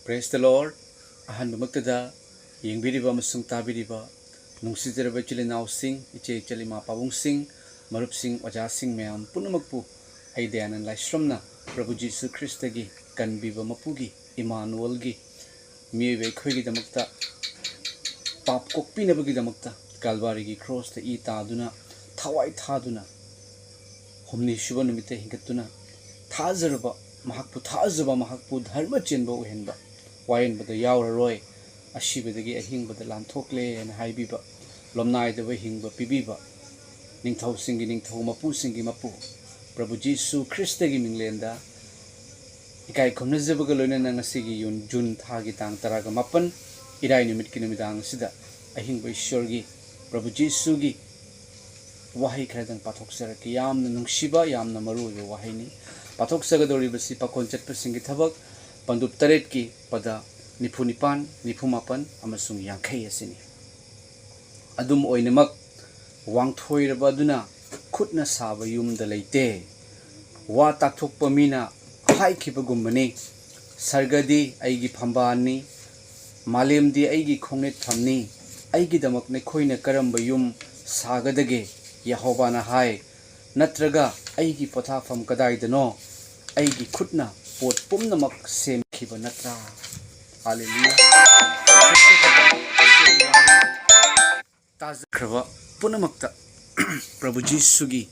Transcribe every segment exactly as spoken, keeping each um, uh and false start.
Praise the Lord. ꯑꯍꯥꯟꯕꯃꯛꯇꯗ ꯌꯦꯡꯕꯤꯔꯤꯕ ꯑꯃꯁꯨꯡ ꯇꯥꯕꯤꯔꯤꯕ ꯅꯨꯡꯁꯤꯖꯔꯕ ꯏꯆꯤꯜ ꯏꯅꯥꯎꯁꯤꯡ, ꯏꯆꯦ ꯏꯆꯜ ꯏꯃꯥ ꯄꯥꯕꯨꯡꯁꯤꯡ, ꯃꯔꯨꯞꯁꯤꯡ, ꯑꯣꯖꯥꯁꯤꯡ ꯃꯌꯥꯝ ꯄꯨꯝꯅꯃꯛꯄꯨ ꯑꯩ ꯗꯌꯥꯅꯟ ꯂꯥꯏꯁ꯭ꯔꯝꯅ ꯄ꯭ꯔꯚꯨ ꯖꯤꯁꯨ ꯈ꯭ꯔꯤꯁꯇꯒꯤ ꯀꯟꯕꯤꯕ ꯃꯄꯨꯒꯤ, ꯏꯃꯥꯅꯨꯑꯦꯜꯒꯤ, ꯃꯤꯑꯣꯏꯕ ꯑꯩꯈꯣꯏꯒꯤꯗꯃꯛꯇ ꯄꯥꯞ ꯀꯣꯛꯄꯤꯅꯕꯒꯤꯗꯃꯛꯇ ꯀꯥꯜꯕꯥꯔꯤꯒꯤ ꯀ꯭ꯔꯣꯁꯇ ꯏ ꯇꯥꯗꯨꯅ, ꯊꯋꯥꯏ ꯊꯥꯗꯨꯅ, ꯍꯨꯝꯅꯤ ꯁꯨꯕ ꯅꯨꯃꯤꯠꯇ ꯍꯤꯡꯒꯠꯇꯨꯅ, ꯊꯥꯖꯔꯕ, ꯃꯍꯥꯛꯄꯨ ꯊꯥꯖꯕ, ꯃꯍꯥꯛꯄꯨ ꯙꯔꯃ ꯆꯦꯟꯕ ꯑꯣꯏꯍꯟꯕ, ꯋꯥꯌꯦꯟꯕꯗ ꯌꯥꯎꯔꯔꯣꯏ, ꯑꯁꯤꯕꯗꯒꯤ ꯑꯍꯤꯡꯕꯗ ꯂꯥꯟꯊꯣꯛꯂꯦ ꯍꯥꯏꯅ ꯍꯥꯏꯕꯤꯕ, ꯂꯣꯝꯅꯥꯏꯗꯕ ꯍꯤꯡꯕ ꯄꯤꯕꯤꯕ, ꯅꯤꯡꯊꯧꯁꯤꯡꯒꯤ ꯅꯤꯡꯊꯧ, ꯃꯄꯨꯁꯤꯡꯒꯤ ꯃꯄꯨ, ꯄ꯭ꯔꯚꯨ ꯖꯤꯁꯨ ꯈ꯭ꯔꯤꯁꯇꯒꯤ ꯃꯤꯡꯂꯦꯟꯗ ꯏꯀꯥꯏ ꯈꯨꯝꯅꯖꯕꯒ ꯂꯣꯏꯅꯅ ꯉꯁꯤꯒꯤ ꯌꯨꯟ-, ꯖꯨꯟ ꯊꯥꯒꯤ ꯇꯥꯡ ꯇꯔꯥꯒ ꯃꯥꯄꯟ, ꯏꯔꯥꯏ ꯅꯨꯃꯤꯠꯀꯤ ꯅꯨꯃꯤꯗꯥꯡ ꯑꯁꯤꯗ ꯑꯍꯤꯡꯕ ꯏꯁꯣꯔꯒꯤ, ꯄ꯭ꯔꯚꯨ ꯖꯤꯁꯨꯒꯤ ꯋꯥꯍꯩ ꯈꯔꯗꯪ ꯄꯥꯊꯣꯛꯆꯔꯛꯀꯦ꯫ ꯌꯥꯝꯅ ꯅꯨꯡꯁꯤꯕ, ꯌꯥꯝꯅ ꯃꯔꯨ ꯑꯣꯏꯕ ꯋꯥꯍꯩꯅꯤ꯫ ꯄꯥꯊꯣꯛꯆꯒꯗꯧꯔꯤꯕꯁꯤ ꯄꯥꯈꯣꯟ ꯆꯠꯄꯁꯤꯡꯒꯤ ꯊꯕꯛ, ꯄꯟꯗꯨꯞ ꯇꯔꯦꯠꯀꯤ ꯄꯗ ꯅꯤꯐꯨ ꯅꯤꯄꯥꯟ, ꯅꯤꯐꯨ ꯃꯥꯄꯟ ꯑꯃꯁꯨꯡ ꯌꯥꯡꯈꯩ ꯑꯁꯤꯅꯤ꯫ ꯑꯗꯨꯝ ꯑꯣꯏꯅꯃꯛ, ꯋꯥꯡꯊꯣꯏꯔꯕ ꯑꯗꯨꯅ ꯈꯨꯠꯅ ꯁꯥꯕ ꯌꯨꯝꯗ ꯂꯩꯇꯦ꯫ ꯋꯥ ꯇꯥꯛꯊꯣꯛꯄ ꯃꯤꯅ ꯍꯥꯏꯈꯤꯕꯒꯨꯝꯕꯅꯤ, "ꯁꯔꯒꯗꯤ ꯑꯩꯒꯤ ꯐꯝꯕꯥꯜꯅꯤ, ꯃꯥꯂꯦꯝꯗꯤ ꯑꯩꯒꯤ ꯈꯣꯡꯅꯦꯠꯐꯝꯅꯤ, ꯑꯩꯒꯤꯗꯃꯛ ꯅꯈꯣꯏꯅ ꯀꯔꯝꯕ ꯌꯨꯝ ꯁꯥꯒꯗꯒꯦ?" ꯌꯦꯍꯣꯕꯥꯅ ꯍꯥꯏ꯫ "ꯅꯠꯇ꯭ꯔꯒ ꯑꯩꯒꯤ ꯄꯣꯊꯥꯐꯝ ꯀꯗꯥꯏꯗꯅꯣ? ꯑꯩꯒꯤ ꯈꯨꯠꯅ ꯄꯣꯠ ꯄꯨꯝꯅꯃꯛ ꯁꯦꯝꯈꯤꯕ ꯅꯠꯇ꯭ꯔꯥ?" ꯍꯥꯂꯦꯂꯨꯌꯥ꯫ ꯇꯥꯖꯈ꯭ꯔꯕ ꯄꯨꯝꯅꯃꯛꯇ ꯄ꯭ꯔꯚꯨ ꯖꯤꯁꯨꯒꯤ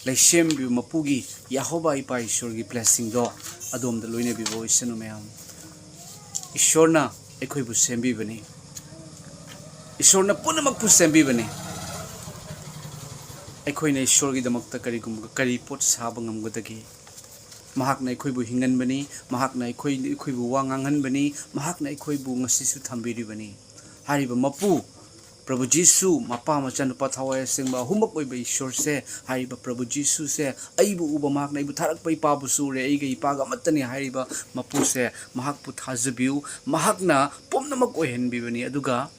ꯂꯩꯁꯦꯝꯕꯤꯕ ꯃꯄꯨꯒꯤ ꯌꯦꯍꯣꯕꯥ ꯏꯄꯥ ꯏꯁꯣꯔꯒꯤ ꯕ꯭ꯂꯦꯁꯤꯡꯗꯣ ꯑꯗꯣꯝꯗ ꯂꯣꯏꯅꯕꯤꯕ ꯑꯣꯏꯁꯅꯨ ꯃꯌꯥꯝ꯫ ꯏꯁꯣꯔꯅ ꯑꯩꯈꯣꯏꯕꯨ ꯁꯦꯝꯕꯤꯕꯅꯤ꯫ ꯏꯁꯣꯔꯅ ꯄꯨꯝꯅꯃꯛꯄꯨ ꯁꯦꯝꯕꯤꯕꯅꯤ꯫ ꯑꯩꯈꯣꯏꯅ ꯏꯁꯣꯔꯒꯤꯗꯃꯛꯇ ꯀꯔꯤꯒꯨꯝꯕ, ꯀꯔꯤ ꯄꯣꯠ ꯁꯥꯕ ꯉꯝꯒꯗꯒꯦ? ꯃꯍꯥꯛꯅ ꯑꯩꯈꯣꯏꯕꯨ ꯍꯤꯡꯍꯟꯕꯅꯤ, ꯃꯍꯥꯛꯅ ꯑꯩꯈꯣꯏ, ꯑꯩꯈꯣꯏꯕꯨ ꯋꯥ ꯉꯥꯡꯍꯟꯕꯅꯤ, ꯃꯍꯥꯛꯅ ꯑꯩꯈꯣꯏꯕꯨ ꯉꯁꯤꯁꯨ ꯊꯝꯕꯤꯔꯤꯕꯅꯤ꯫ ꯍꯥꯏꯔꯤꯕ ꯃꯄꯨ, ꯄ꯭ꯔꯚꯨ ꯖꯤꯁꯨ, ꯃꯄꯥ, ꯃꯆꯥꯅꯨꯄꯥ, ꯊꯋꯥꯏ ꯑꯁꯦꯡꯕ ꯑꯍꯨꯝꯃꯛ ꯑꯣꯏꯕ ꯏꯁꯣꯔꯁꯦ, ꯍꯥꯏꯔꯤꯕ ꯄ꯭ꯔꯚꯨ ꯖꯤꯁꯨꯁꯦ ꯑꯩꯕꯨ ꯎꯕ, ꯃꯍꯥꯛꯅ ꯑꯩꯕꯨ ꯊꯥꯔꯛꯄ ꯏꯄꯥꯕꯨꯁꯨ ꯎꯔꯦ, ꯑꯩꯒ ꯏꯄꯥꯒ ꯑꯃꯠꯇꯅꯤ ꯍꯥꯏꯔꯤꯕ ꯃꯄꯨꯁꯦ, ꯃꯍꯥꯛꯄꯨ ꯊꯥꯖꯕꯤꯌꯨ꯫ ꯃꯍꯥꯛꯅ ꯄꯨꯝꯅꯃꯛ ꯑꯣꯏꯍꯟꯕꯤꯕꯅꯤ꯫ ꯑꯗꯨꯒ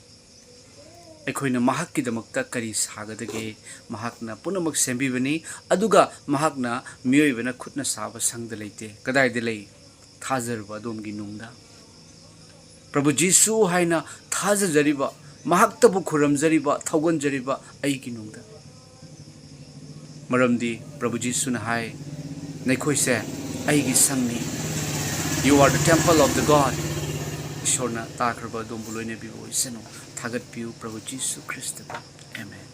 ꯑꯩꯈꯣꯏꯅ ꯃꯍꯥꯛꯀꯤꯗꯃꯛꯇ ꯀꯔꯤ ꯁꯥꯒꯗꯒꯦ? ꯃꯍꯥꯛꯅ ꯄꯨꯝꯅꯃꯛ ꯁꯦꯝꯕꯤꯕꯅꯤ꯫ ꯑꯗꯨꯒ ꯃꯍꯥꯛꯅ ꯃꯤꯑꯣꯏꯕꯅ ꯈꯨꯠꯅ ꯁꯥꯕ ꯁꯪꯗ ꯂꯩꯇꯦ꯫ ꯀꯗꯥꯏꯗ ꯂꯩ? ꯊꯥꯖꯔꯕ ꯑꯗꯣꯝꯒꯤ ꯅꯨꯡꯗ꯫ ꯄ꯭ꯔꯚꯨ ꯖꯤꯁꯨ ꯍꯥꯏꯅ ꯊꯥꯖꯖꯔꯤꯕ, ꯃꯍꯥꯛꯇꯕꯨ ꯈꯨꯔꯨꯝꯖꯔꯤꯕ, ꯊꯧꯒꯟꯖꯔꯤꯕ ꯑꯩꯒꯤ ꯅꯨꯡꯗ꯫ ꯃꯔꯝꯗꯤ ꯄ꯭ꯔꯚꯨ ꯖꯤꯁꯨꯅ ꯍꯥꯏ, "ꯅꯈꯣꯏꯁꯦ ꯑꯩꯒꯤ ꯁꯪꯅꯤ"꯫ You are the temple of the God. ꯏꯁꯣꯔꯅ ꯇꯥꯈ꯭ꯔꯕ ꯑꯗꯣꯝꯕꯨ ꯂꯣꯏꯅꯕꯤꯕ ꯑꯣꯏꯁꯅꯨ꯫ ꯊꯥꯒꯠꯄꯤꯌꯨ ꯄ꯭ꯔꯚꯨ ꯖꯤꯁꯨ ꯈ꯭ꯔꯤꯁꯇꯕꯨ꯫ ꯑꯦꯃꯦꯟ꯫